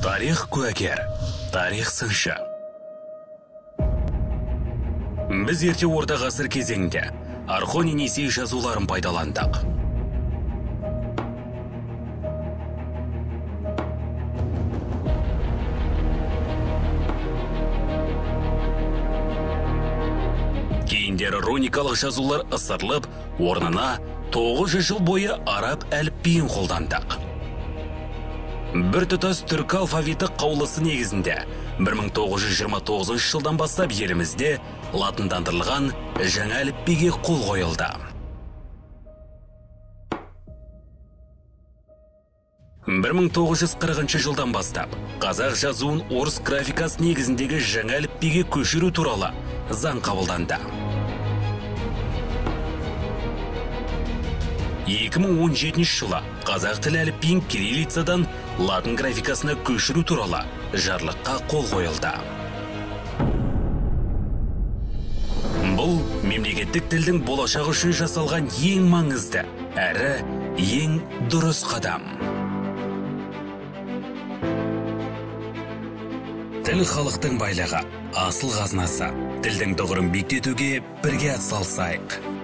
Тарих куәгер, тарих сыншы. Біз ерте орта ғасыр кезеңінде Орхон Енисей жазуларын пайдаландық. Кейіндері руникалық жазулар ысырылып, орнына 900 жыл бойы араб әліпбиін қолдандық. Біртұтас түркі алфавиті қаулысы негізінде 1929 жылдан бастап елімізде латындандырылған жаңа әліпбиге қол қойылды. 1940 жылдан бастап қазақ жазуын орыс графикасы негізіндегі жаңа әліпбиге көшіру туралы заң қабылданды. 2017 жылы қазақ тілі әліпбиін кириллицадан латын графикасына көшіру туралы жарлыққа қол қойылды. Бұл мемлекеттік тілдің болашағы үшін жасалған ең маңызды, әрі ең дұрыс қадам. Тіл халықтың байлығы, асыл қазынасы. Тілдің тұғырын биіктетуге бірге атсалысайық.